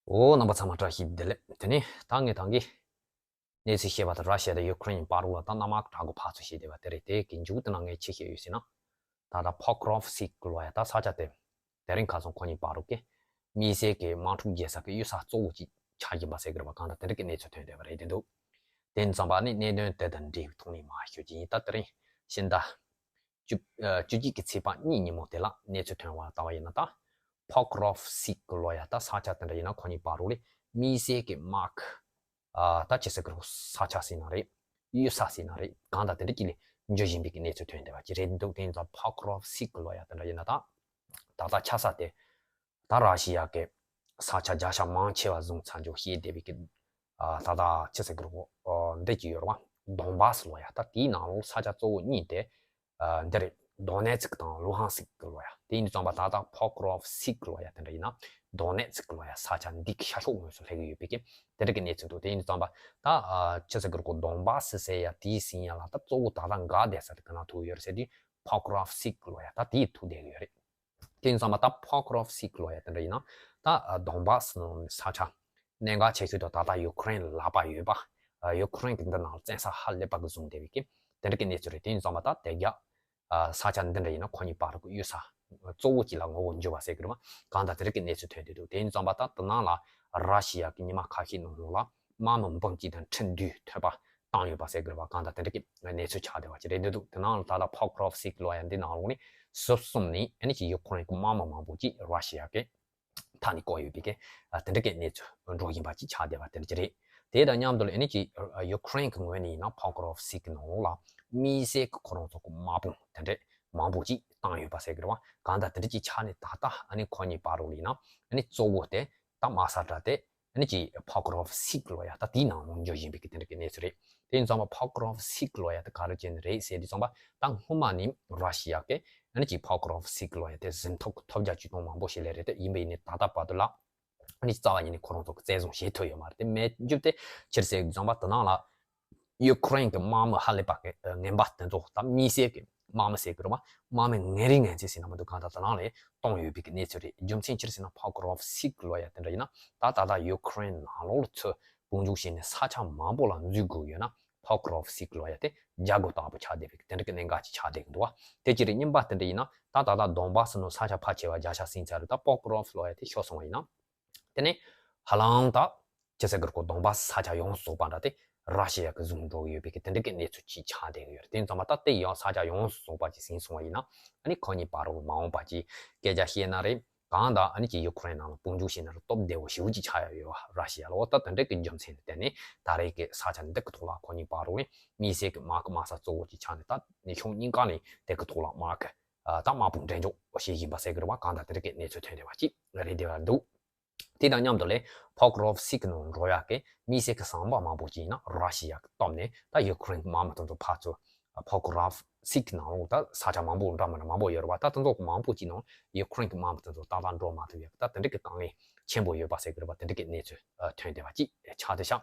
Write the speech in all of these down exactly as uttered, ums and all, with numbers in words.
འོ། རྣམ་པ་ཚང་མ་བཀྲ་ཤིས་བདེ་ལེགས། དེ་ནས་ད་ངས་ད་གིན་གནས་ཚུལ་བཤད་པ་དང་ར་ཤི་ཡ་དང་ཡུ་ཁུ་རེན་བར་ལ་ད་གནམ་ཡག་དྲག་པོ་ཕར་ཚུར་བྱས་བསྡད་པ་དེ་རེད། དེ་གི་མཇུག་དེ་ན་ངས་ཅི་བཤད་ཡོད་ཟེར་ན། ད་ལྟ་ཕོ་ཀྲོབ་སིག་ལབ་ཡ་ད་ས་ཆ་དེ། དེ་རིང་ཁ་སང་ཁོ་གཉིས་བར་ལ་གི་དམིགས་བསལ་གྱི་དམག་འཁྲུག་རྒྱག་ས་གི་གཡུལ་ས་གཙོ་བོ་ཅིག་ཆགས་བཞིན་པ་ཟེར་གི་རེད་པ། གང་ལྟར་དེ་འདྲ་གི་གནས་ཚུལ་ཐོན་བསྡད་པ་རེད་དེ་འདུག་དེ་ཡིན་ཙང་པ་ནི་གནད་དོན་དེ་དང་འབྲེལ་བའི་ཐོག་ནས་མར་ཞུ་རྒྱུ་ཡིན། ད་དེ་རིང་ཕྱི་ཟླ་བཅུ་ཨ་བཅུ་གཅིག་གི་ཚེས་པ་གཉིས་ཉིན་མོ་དེ་ལ་གནས་ཚུལ་ཐོན་པ་ལ་བལྟས་པ་ཡིན་ན། ད་ཕོ་ཀྲོབ་སིག་ལབ་ཡ་ད་ས་ཆ་དེ་འདྲ་ཡིན་ན་ཁོ་གཉིས་བར་ལ་དམིགས་བསལ་གྱི་དམག་ཨ་ད་ཅི་ཟེར་གི་རེད། ས་ཆ་ཟེར་ན་རེད། གཡུལ་ས་ཟེར་ན་རེད། གང་ལྟར་དེ་འདྲ་ཅིག་ལ་འགྲོ་བཞིན་པའི་གི་གནས་ཚུལ་ཐོན་བསྡད་པ་ཅིག་རེད་འདུག་དེ་ཡིན་ཙང་ཕོ་ཀྲོབ་སིག་ལབ་ཡ་དེ་འདྲ་ཡིན་ན་ད་ད་ལྟ་ཆགས་ས་དེ། ད་ར་ཤི་ཡ་གི་ས་ཆ་བརྒྱ་ཆ་མང་ཆེ་བ་བཟུང་ཚར་འཇོག་བྱས་བསྡད་པའི་གི་ཨ་ད་ལྟ་ཅི་ཟེར་གི་རེད། འདི་ཅིག་ཡོད་རེད་པ། དོན་བཱ་སི་ལབ་ཡ་ད་དེའི་ནང་ལོགས་ས་ཆ་གཙོ་བོ་གཉིས་དེ་ཨ་འདི་རེད། དོ་ནེ་ཚིག་དང་ལུ་ཧན་སིག་ལབ་ཡ། དེ་ཡིན་དུས་ཙམ་པ་ད་ལྟ་ཕོ་ཀྲོབ་སིག་ལབ་ཡ་དེ་འདྲ་ཡིན་ན་དོ་ནེ་ཚིག་ལབ་ཡ་ས་ཆ་འདི་གི་ཤར་ཕྱོགས་ངོས་སུ་སླེབས་ཀྱི་ཡོད་པའི་གི་དེ་འདྲ་གི་གནས་ཚུལ་འདུག་དེ་ཡིན་དུས་ཙམ་པ་ད་ཨ་ཅི་ཟེར་གི་རེད། དོན་བཱ་སི་ཟེར་ཡ་དེའི་ཟིན་ཡ་ལ་ད་གཙོ་བོ་ད་ལྟ་འགག་བསྡད་ས་དེ་ག་ན་ཐུག་ཡོད་རེད་ཟེར་དུས་ཕོ་ཀྲོབ་སིག་ལབ་ཡ་ད་དེའི་ཐུག་བསྡད་ཀྱི་ཡོད་རེད། དེ་ཡིན་ཙང་མ་ད་ཕོ་ཀྲོབ་སིག་ལབ་ཡ་དེ་འདྲ་ཡིན་ན་ད་དོན་བཱ་སི་ནང་ས་ཆ་གནད་འགག་ཆེ་ཤོས་དང་ད་ལྟ་ཡུ་ཁུ་རེན་ལ་ལག་པ་ཡོད་པ། ཡུ་ཁུ་རེན་གྱི་འདི་ནང་བཙན་ས་ཧ་ལས་པ་གི་བཟུང་བསྡད་པའི་གི་དེ་འདྲ་གི་གནས་ཚུལ་རེད། དེ་ཡིན་ཙང་མ་ད་དེ་རྒྱ་ས་ཆ་འདི་འདྲ་ཡིན་ན་ཁོ་གཉིས་བར་གི་གཡུལ་ས་གཙོ་བོ་གཅིག་ལ་ངོ་བོ་འགྱུར་བ་ཟེར་གི་རེད་པ། གང་ལྟར་དེ་འདྲ་གི་གནས་ཚུལ་ཐོན་བསྡད་འདུག་དེ་ཡིན་ཙང་མ་ད་དེ་ནང་ལ་ར་ཤི་ཡ་གི་ཉི་མ་ཁ་ཤས་ནང་ལོགས་ལ་དམག་མི་འབུམ་གཅིག་དང་ཁྲི་བདུན་ཐོན་པ་བཏང་ཡོད་པ་ཟེར་གི་རེད་པ། གང་ལྟར་དེ་འདྲ་གི་གནས་ཚུལ་ཆགས་བསྡད་པ་ཅིག་རེད་འདུག་དེ་ནང་ལ་ད་ལྟ་ཕོ་ཀྲོབ་སིག་ལབ་ཡ་འདི་ནང་ལོགས་ནས་ཟུར་གསུམ་ནས་ཨ་ནི་ཅིག་ཡུ་ཁུ་རེན་གྱི་དམག་མི་མང་པོ་ཅིག་ར་ཤི་ཡ་གི་མཐའ་ནས་བསྐོར་ཡོད་པའི་གི་དེ་འདྲ་གི་གནས་ཚུལ་འགྲོ་བཞིན་པ་ཅིག་ཆགས་བསྡད་པ་དེ་འདྲ་ཅིག་རེད། དེ་དང་མཉམ་དུ་ལ་ཨ་ནི་ཅིག་ཡུ་ཁུ་རེན་གྱི་ངོས་ནས་ཡིན་ན་ཕོ་ཀྲོབ་སིག་གི་ནང་ལོགས་ལ་དམིགས་བསལ་གྱི་ཁོ་རང་ཚོ་གི་དམག་དཔུང་དེ་འདྲ་མང་པོ་ཅིག་བཏང་ཡོད་པ་ཟེར་གི་རེད་པ། གང་ལྟར་དེ་འདྲ་ཅིག་ཆགས་ནས་ད་ལྟ་ཨ་ནི་ཁོ་གཉིས་བར་ལ་ཡིན་ན་ཨ་ནི་གཙོ་བོ་དེ་ད་དམག་ས་དྲ་དེ་ཨ་ནི་ཅིག་ཕོ་ཀྲོབ་སིག་ལབ་ཡ་ད་དེའི་ནང་ལོགས་འགྲོ་བཞིན་པའི་གི་དེ་འདྲ་གི་གནས་ཚུལ་རེད། དེ་ཡིན་ཙང་མ་ཕོ་ཀྲོབ་སིག་ལབ་ཡ་ད་ག་རེ་བྱས་ནས་རེད་ཟེར་དུས་ཙམ་པ་ད་སྔོན་མ་ནས་ར་ཤི་ཡ་གི་ཨ་ནི་ཅིག་ཕོ་ཀྲོབ་སིག་ལབ་ཡ་དེ་ཟིན་ཐོ་གི་ཐོབ་རྒྱ་ཅིག་གཏོང་མང་པོ་ཞིག་ལས་རེད། དེ་ཡིན་པ་ཡིན་ནའི་ད་ལྟ་བར་དུ་ལ་ཨ་ནི་རྩ་བ་ཉིད་ནས་ཁོ་རང་ཚོ་གི་བཙན་བཟུང་བྱེད་ཐུབ་ཡོད་མ་རེད། དེ་མེད་རྒྱུ་དེ་ཕྱིར་ཟེར་དུས་ཙམ་པ་དེ་ནང་ལ་ཡུ་ཁུ་རེན་གྱི་དམག་མི་ཧ་ལས་པ་གི་ངན་པ་དེ་ཚོ་ད་དམིགས་བསལ་གྱི་དམག་མི་ཟེར་གི་རེད་པ། དམག་མི་ངན་རིགས་ངན་ཚད་ཟེར་ན་མི་འདུག་གང་ལྟར་དེ་ནང་ལ་གཏོང་ཡོད་པའི་གི་གནས་ཚུལ་རེད། རྒྱུ་མཚན་ཅི་རེད་ཟེར་ན་ཕོ་ཀྲོབ་སིག་ལབ་ཡ་དེ་འདྲ་ཡིན་ན་ད་ད་ལྟ་ཡུ་ཁུ་རེན་ནང་ལོགས་ལ་ཚུར་དཔུང་འཇུག་བྱས་ནས་ས་ཆ་མང་པོ་ལ་འཛུལ་དགོས་ཡོད་ན་ཕོ་ཀྲོབ་སིག་ལབ་ཡ་དེ་རྒྱག་དགོས་རྟག་པོ་ཆགས་བསྡད་པའི་གི་དེ་འདྲ་གི་གནད་འགག་ཅིག་ཆགས་བསྡད་གི་འདུག་པ། དེ་ཅི་རེད། གཉིས་པ་དེ་འདྲ་ཡིན་ན་ད་ད་ལྟ་དོན་བཱ་སི་ནང་ས་ཆ་ཕལ་ཆེ་བ་བརྒྱ་ཆ་ཟིན་ཚར་རེད། ད་ཕོ་ཀྲོབ་ལབ་ཡ་དེ་ཤོར་སོང་བ་ཡིན་ན། དེ་ནས་ཧ་ལམ་ད་ཅི་ཟེར་གི་རེད། ཁོ་དོན་བཱ་སི་ས་ཆ་ཡོངས་སུ་རྫོགས་པ་འདྲ་དེ་ར་ཤི་ཡ་གི་བཟུང་འགྲོ་གི་ཡོད་པའི་གི་དེ་འདྲ་གི་གནས་ཚུལ་ཅིག་ཆགས་བསྡད་གི་ཡོད་རེད། དེ་ཡིན་ཙང་མ་ད་དེ་ཡང་ས་ཆ་ཡོངས་སུ་རྫོགས་པ་ཅིག་ཟིན་སོང་བ་ཡིན་ན་ཨ་ནི་ཁོ་གཉིས་བར་ལ་མ་འོངས་པ་ཅིག་སྐད་ཆ་བཤད་ན་རེད། གང་ལྟར་ཨ་ནི་ཅིག་ཡུ་ཁུ་རེན་ནང་ལ་དཔུང་འཇུག་བྱས་ན་རེད། སྟོབས་བདེ་བོ་ཞེ་པོ་ཅིག་ཆགས་ཡ་ཡོད་པ་ར་ཤི་ཡ་ལ། འོ་ད་དེ་འདྲ་གི་རྒྱུ་མཚན་དེ་བརྟེན་ནས་ད་རེས་ཀྱི་ས་ཆ་འདི་གི་ཐོག་ལ་ཁོ་གཉིས་བར་ལ་དམིགས་བསལ་གྱི་དམག་གི་དམག་ས་གཙོ་བོ་ཅིག་ཆགས་ནས་ད་ནི་ཕྱོགས་གཉིས་ཀ་ནས་དེ་གི་ཐོག་ལ་དམག་གི་ད་དམག་དཔུང་འགྲན་འཇོག་བྱེད་བཞིན་པ་ཟེར་གི་རེད་པ། གང་ལྟར་དེ་འདྲ་གི་གནས་ཚུལ་ཐོན་བསྡད་པ་ཅིག་རེད་བསྡད་པ་འདུག་དེ་དང་མཉམ་དུ་ལས་ཕོ་ཀྲོབ་སིག་གི་ནང་འགྲོ་ཡག་གི་དམིགས་བསལ་གྱི་ཟམ་པ་མང་པོ་ཅིག་ཡིན་ན་ར་ཤི་ཡ་གི་སྟོབས་ནས་ད་ཡུ་ཁུ་རེན་གྱི་དམག་མི་དེ་ཚོ་ཕར་ཚུར་ཕོ་ཀྲོབ་སིག་གི་ནང་ལོགས་ད་ས་ཆ་མང་པོ་འདྲ་མི་འདྲ་མང་པོ་ཡོད་རེད་པ། ད་དེ་ཚོ་གི་མང་པོ་ཅིག་ནང་ཡུ་ཁུ་རེན་གྱི་དམག་མི་དེ་ཚོ་ཏག་ཏག་འགྲོ་མ་ཐུབ་ཡག་གི་ད་དེ་འདྲ་གི་དཀའ་ངལ་ཆེན་པོ་ཡོད་པ་ཟེར་གི་རེད་པ། དེ་འདྲ་གི་གནས་ཚུལ་ཐོན་བསྡད་པ་ཅིག་ཆགས་བསྡད་ཤག་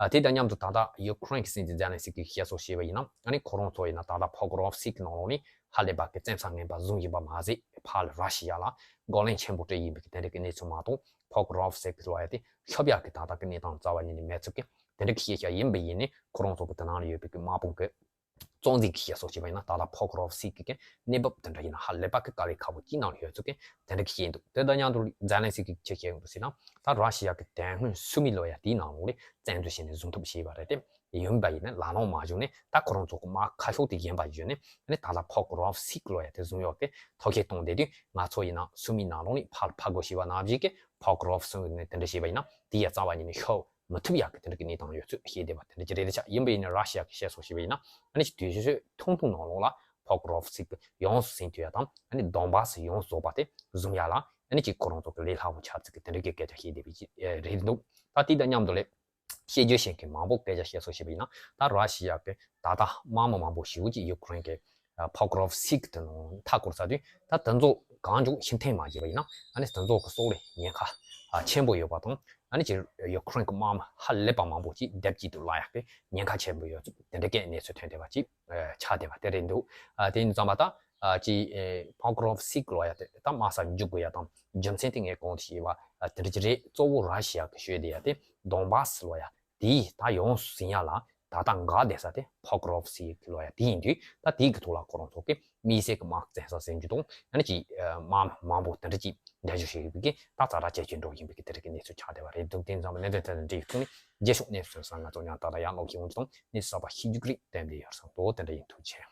ཨ། དེ་དང་མཉམ་དུ་ད་ལྟ་ཡུ་ཁུ་རེན་གྱི་སྲིད་འཛིན་ཛེ་ལན་སི་ཀི་གིས་བཤད་སྲོལ་བྱས་པ་ཡིན་ན། ཨ་ནི་ཁོ་རང་ཚོ་ཡིན་ན་ད་ལྟ་ཕོ་ཀྲོབ་སིག་གི་ནང་ལོགས་ནས་ཧ་ལས་པ་གི་བཙན་ས་ངན་པ་བཟུང་བཞིན་པ་མ་ཟད། ཕར་ལ་ར་ཤི་ཡ་ལ་རྒོལ་ལན་ཆེན་པོ་སྤྲད་ཡིན་པའི་གི་དེ་འདྲ་གི་གནས་ཚུལ་མ་གཏོགས། ཕོ་ཀྲོབ་སིག་ལབ་ཡ་དེ་ལྷོད་ཡག་གི་ད་ལྟ་གི་གནས་སྟངས་རྩ་བ་ཉིད་ནས་མེད་ཚུལ་གི་དེ་འདྲ་གི་བཤད་བྱ་ཡིན་པ་ཡིན་ནའི། ཁོ་རང་ཚོ་གི་དེ་ནང་ལ་ཡོད་པའི་གི་དམག་དཔུང་གི་གཙོ་འཛིན་གྱིས་བཤད་སྲོལ་བྱས་པ་ཡིན་ན། ད་ལྟ་ཕོ་ཀྲོབ་སིག་གི་གནས་བབ་དེ་འདྲ་ཡིན་ན་ཧ་ལས་པ་གི་དཀའ་ལས་ཁག་པོ་ཅིག་ནང་ལ་ཡོད་ཚུལ་གི་དེ་འདྲ་གི་བཤད་འདུག་དེ་དང་མཉམ་དུ་ཛེ་ལན་སི་ཀི་གིས་ཅི་བཤད་འདུག་ཟེར་ན། ད་ར་ཤི་ཡ་གི་དེ་སྔོན་སུ་མི་ལབ་ཡ་དེའི་ནང་ལོགས་ལ་བཙན་འཛུལ་བྱས་ནས་བཟུང་ཐབས་བྱས་པ་རེད་དེ། ཡིན་པ་ཡིན་ན་ལ་ལོང་མ་བྱུང་ནས་ད་ཁོ་རང་ཚོ་གི་དམག་ཁ་ཤོག་དེ་ཡིན་པ་བརྗོད་ནས། ཨ་ནི་ད་ལྟ་ཕོ་ཀྲོབ་སིག་ལབ་ཡ་དེ་བཟུང་ཡོད་གི་ཐབས་ཤེས་གཏོང་བསྡད་དུས། ང་ཚོ་ཡིན་ན་སུ་མི་ནང་ལོགས་ནས་ཕར་ཕར་རྒོལ་བྱས་པ་ནང་བཞིན་གི་ཕོ་ཀྲོབ་སིག་ནས་དེ་འདྲ་བྱས་པ་ཡིན་ན་དེ་ཡ་རྩ་བ་ཉིད་ནས་ཤོར་མི་ཐུབ་ཡག་གི་དེ་འདྲ་གི་གནས་སྟངས་ཡོད་ཚུལ་བཤད་བསྡད་པ་དེ་འདྲ་ཅིག་རེད་ཤག་ཡིན་པ་ཡིན་ན་ར་ཤི་ཡ་གི་བཤད་སྲོལ་བྱས་པ་ཡིན་ན། ཨ་ནི་ཅིག་དུས་ཚོད་ཐུང་ཐུང་ནང་ལོགས་ལ་ཕོ་ཀྲོབ་སིག་ཡོངས་སུ་ཟིན་ཐུབ་ཡ་དང་། ཨ་ནི་དོན་བཱ་སི་ཡོངས་སུ་རྫོགས་པ་དེ་བཟུང་ཡ་ལ་ཨ་ནི་ཅིག་ཁོ་རང་ཚོ་གི་ལས་སླ་པོ་ཆགས་ཚུལ་གི་དེ་འདྲ་གི་སྐད་ཆ་བཤད་བསྡད་པ་ཅིག་རེད་འདུག་ད་དེ་དང་མཉམ་དུ་ལས་བཤད་རྒྱུ་ཞིག་གི་མང་པོ་སྐད་ཆ་བཤད་སྲོལ་བྱས་པ་ཡིན་ན། ད་ར་ཤི་ཡ་གི་ད་ལྟ་དམག་མི་མང་པོ་ཞེ་པོ་ཅིག་ཡུ་ཀེ་རེན་གི་ཕོ་ཀྲོབ་སིག་དེ་ནང་མཐའ་བསྐོར་ཚར་དུས། ད་དེ་ཚོ་གང་མགྱོགས་ཕྱིར་འཐེན་མ་བྱས་པ་ཡིན་ན། ཨ་ནི་དེ་ཚོ་གི་སྲོག་ལ་ཉེན་ཁ་ཨ་ཆེན་པོ་ཡོད་པ་དང་། ཨ་ནི་ཅིག་ཡུ་ཀེ་རེན་གི་དམག་མི་ཧ་ལས་པ་མང་པོ་ཅིག་སྡེབ་གཅིག་ཏུ་བརླག་ཡག་གི་ཉེན་ཁ་ཆེན་པོ་ཡོད་ཚུལ་དེ་འདྲ་གི་གནས་ཚུལ་ཐོན་བསྡད་པ་ཅིག་ཨ་ཆགས་བསྡད་པ་དེ་རེད་འདུག་ཨ་དེ་ཡིན་ཙང་མ་ད་ཨ་ཅིག་ཨེ་ཕོ་ཀྲོབ་སིག་ལབ་ཡ་དེ་ད་དམག་སར་འཇུག་དགོས་ཡ་དང་རྒྱུ་མཚན་དེ་ངས་གོང་དུ་བཤད་པ་ ཨ་དེ་འདྲ་ཅིག་རེད། གཙོ་བོ་ར་ཤི་ཡ་གི་ཤོད་དེ་ཡ་དེ་Donbas་ཟེར་བ་ཡ་དེ་ད་ཡོངས་སུ་ཟིན་ཡ་ལ་ད་ལྟ་འགག་བསྡད་ས་དེ་Pokrovsk་ཟེར་གི་ལོ་ཡ་དེ་ཡིན་དུས། ད་དེའི་གི་ཐོག་ལ་ཁོ་རང་ཚོ་གི་དམིགས་བསལ་གི་དམག་བཙན་ས་ཟིན་རྒྱུ་དང་། ཡང་ན་ཅིག་ཨ་དམག་མི་མང་པོ་དེ་འདྲ་ཅིག་འགྲན་ཞུགས་བྱེད་ཡོད་པའི་གི་ད་ཛ་དྲག་ཇེ་ཆེར་འགྲོ་བཞིན་པའི་གི་དེ་རིགས་ཀྱི་གནས་ཚུལ་ཆགས་བསྡད་པ་རེད་འདུག་དེ་ཚང་མ་གནད་དོན་དེ་དང་འབྲེལ་ཡོད་ཐོག་ནས་རྗེས་ཕྱོགས་གནས་ཚུལ་སོགས་ང་ཚོ་ཡང་ད་ལྟ་ཡར་ཀློག་ཞུ་ཡོང་རྒྱུ་དང་། གནས་ཚུལ་གསར་པ་ཤེས་རྒྱུ་གི་རིགས་དེ་འདྲ་ཡོད་ས་འདུག་དེ་འདྲ་ཡིན། ཐུགས་རྗེ་ཆེ།